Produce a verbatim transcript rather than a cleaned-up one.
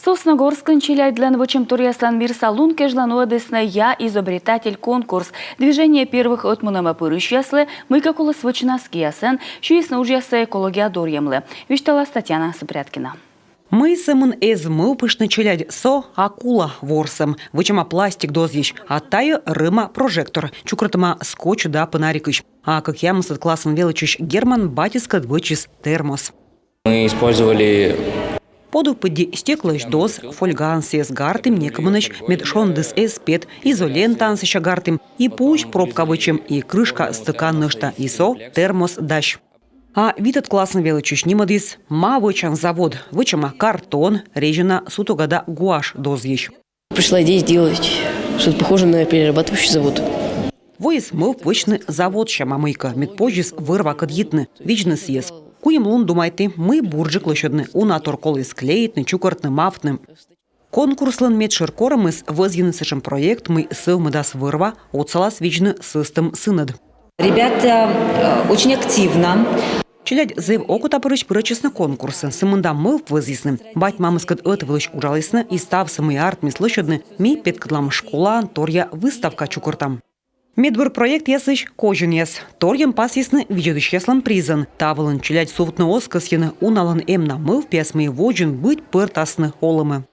Сосногорскын челядьлӧн вӧчӧмторъяслӧн мирса лун кежлӧ нуӧдісны «Я изобретатель» конкурс. «Движение первых» ӧтмунӧмӧ пырысьяслы мыйкӧ коліс вӧчны ас киясӧн, сиисны уджъяссӧ экология дорйӧмлы. Висьталас Татьяна Сыпряткина. Мый сӧмын эз мӧвпыштны челядь, со акула ворсӧм. Вӧчӧма пластик дозйысь, а тайӧ рӧма прожектор, чукӧртӧма скотч да пӧнарикысь. А кӧкъямысӧд классын велӧдчысь Герман батьыскӧд вӧчис термос. Мы использовали... Подув пыдди стеклӧысь доз, фольгаӧн сійӧс гартім некымынысь, мед шондіыс эз пет, изолентаӧн сэсся гартім, и пуысь пробка вӧчим, и крышка-стӧкан нӧшта, и со термос дась. А витӧд классын велӧдчысь нимӧдіс «Ма вӧчан» завод. Вӧчӧма картон, резина, сутуга да гуашь дозйысь. Пришла идея сделать что-то похожее на перерабатывающий завод. Воис мӧвп вӧчны завод сяма мыйкӧ, мед позис вӧр-вакӧд йитны, видзны сійӧс. Куим лун думайті, мый бурджык лӧсьӧдны, уна тор коліс клеитны, чукӧртны, мавтны. Конкурслӧн медшӧр корӧмыс — вӧзйыны сэтшӧм проект, мый сӧвмӧдас вӧр-ва, отсалас видзны сӧстӧм сынӧд. Ребята э, очень активно. Челядь зэв окотапырысь пырӧдчисны конкурсӧ, сымында мӧвп вӧзйисны. Бать-мамыскӧд ӧтвылысь уджалісны, и ставсӧ, мый артмис лӧсьӧдны, ми петкӧдлам школаын торъя выставка чукӧртам. Медбур проектъясысь козинъяс. Торйӧн пасйисны видзӧдысьяслӧн призӧн. Та вылын челядь сувтны оз кӧсйыны, уналӧн эм на мӧвпъяс, мый водзын быть пӧртасны олӧмӧ.